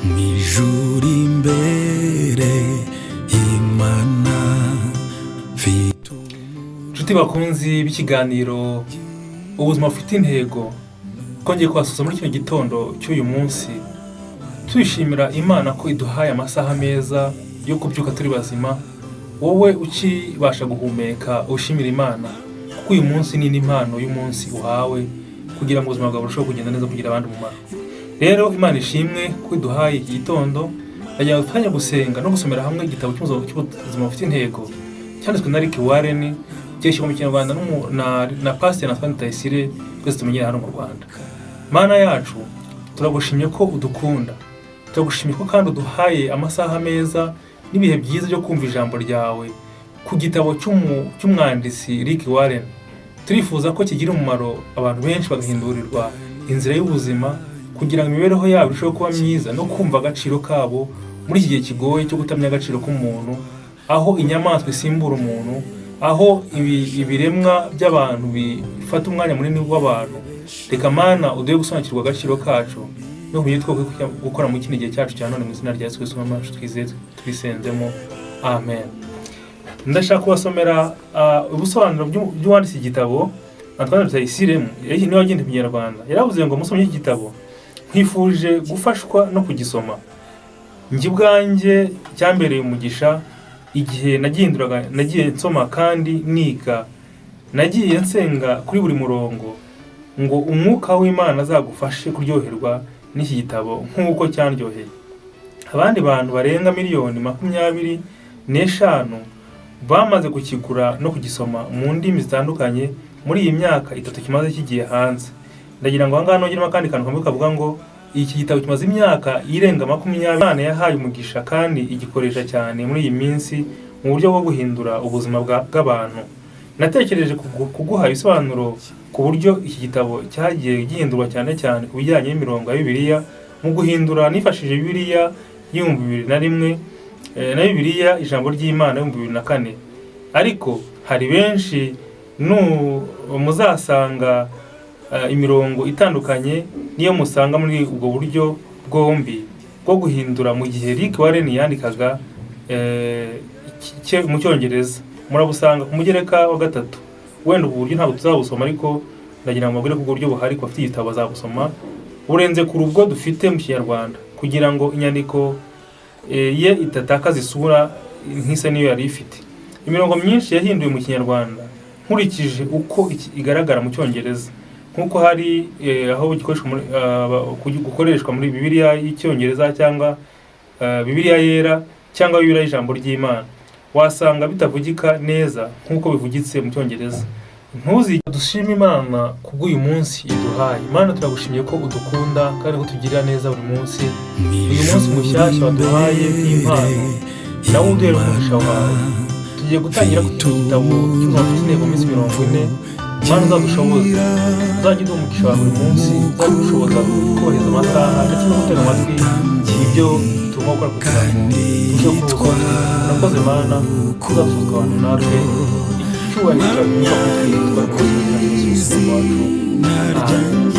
Mu ijuru imbere y'Imana mfite. Inshuti bakunzi b'ikiganiro Ubuzima Bufite Intego, twongeye kubasuhuza muri kino gitondo cy'uyu munsi, tuyishimira Imana ko iduhaye amasaha meza yo kubyuka turi bazima. Wowe ukibasha guhumeka, ushimira Imana, kuko uyu munsi ni impano y'umunsi uhawe kugira ngo ubuzima bwawe burusheho kugenda neza, kugira abandi umumaro. Rero Imana ishimwe ko iduhaye iki gitondo. Ndagira ngo dufatanye gusenga no gusomera hamwe igitabo cy'Ubuzima Bufite Intego cyanditswe na Rick Warren, cyishyirwa mu Kinyarwanda na Pasiteri Antoine Rutayisire twese tumenyera hano mu Rwanda. Mana yacu, turagushimye ko udukunda, turagushimye ko kandi uduhaye amasaha meza n'ibihe byiza byo kumva ijambo ryawe ku gitabo cy'umwanditsi Rick Warren. Turifuza ko kigira umumaro abantu benshi, bagahindurirwa inzira y'ubuzima kugira ngo imibereho yabo irusheho kuba myiza no kumva agaciro kabo muri iki gihe kigoye cyo kutamenya agaciro k'umuntu, aho inyamaswa isimbura umuntu, aho ibiremwa by'abantu bifata umwanya munini w'abantu. Reka Mana uduhe gusobanukirwa agaciro kacu no kumenya icyo twakwiye gukora muri kino gihe cyacu cya none. Mu izina rya Yesu Kristo Umwami wacu twizeye tubisenzemo, amen. Ndashaka kubasomera ubusobanuro by'uwanditse igitabo, Antoine Rutayisire, niwe wagenda mu Kinyarwanda. Yaravuze ngo: "Musomye iki gitabo, nkwifuje gufashwa no kugisoma. Njye ubwanjye cyambereye umugisha. Igihe nagihinduraga, nagiye nsoma kandi niga, nagiye nsenga kuri buri murongo ngo Umwuka w'Imana azagufashe kuryoherwa n'iki gitabo nk'uko cyandyoheye." Abandi bantu barenga miliyoni 25 bamaze kukigura no kugisoma mu ndimi zitandukanye muri iyi myaka 3 kimaze kigiye hanze. Ndagira ngo ahangaha nongeremo akandi kantu kamwe kavuga ngo iki gitabo kimaze imyaka irenga 20. Imana yahaye umugisha kandi igikoresha cyane muri iyi minsi mu buryo bwo guhindura ubuzima bw'abantu. Natekereje kuguha ibisobanuro ku buryo iki gitabo cyagiye gihindurwa, cyane cyane ku bijyanye n'imirongo ya Bibiliya. Mu guhindura nifashishije Bibiliya y'2001 na Bibiliya Ijambo ry'Imana y'2004, ariko hari benshi muzasanga imirongo itandukanye niyo musanga muri ubwo buryo bwombi bwo guhindura. Mu gihe Rick Warren yandikaga mu Cyongereza, murabusanga ku mugereka wa gatatu. Wenda ubu buryo ntabwo tuzabusoma, ariko ndagira ngo mbabwire ko ubwo buryo buhari, ku bafite igitabo bazabusoma, burenze kure ubwo dufite mu Kinyarwanda, kugira ngo inyandiko ye idatakaza isura nk'isa niyo yari ifite. Imirongo myinshi yahinduwe mu Kinyarwanda nkurikije uko igaragara mu Cyongereza, nk'uko hari aho gukoreshwa muri Bibiliya y'Icyongereza cyangwa Bibiliya Yera cyangwa Bibiliya y'Ijambo ry'Imana, wasanga bitavugika neza nk'uko bivugitse mu Cyongereza. Ntuzi dushime Imana kubw'uyu munsi iduhaye. Imana, turagushimiye ko udukunda kandi ko utugirira neza buri munsi. Uyu munsi mushyashya waduhaye nk'impano, nawe uduhere umugisha wawe. Tugiye gutangira ku gitabo cy'Ubuzima Bufite Intego mu minsi 40. Imana uzadushoboze, uzajya uduha umugisha wawe buri munsi, uzajya udushoboza kubahiriza amasaha ndetse no gutega amatwi ibyo tugomba gukora kugira ngo turusheho kuba. Urakoze Mana, uzadushoboza abantu natwe. Icyubahiro cyawe kinyuka kuri twe, twari mu izina rya Yesu Kristo wacu. Amen.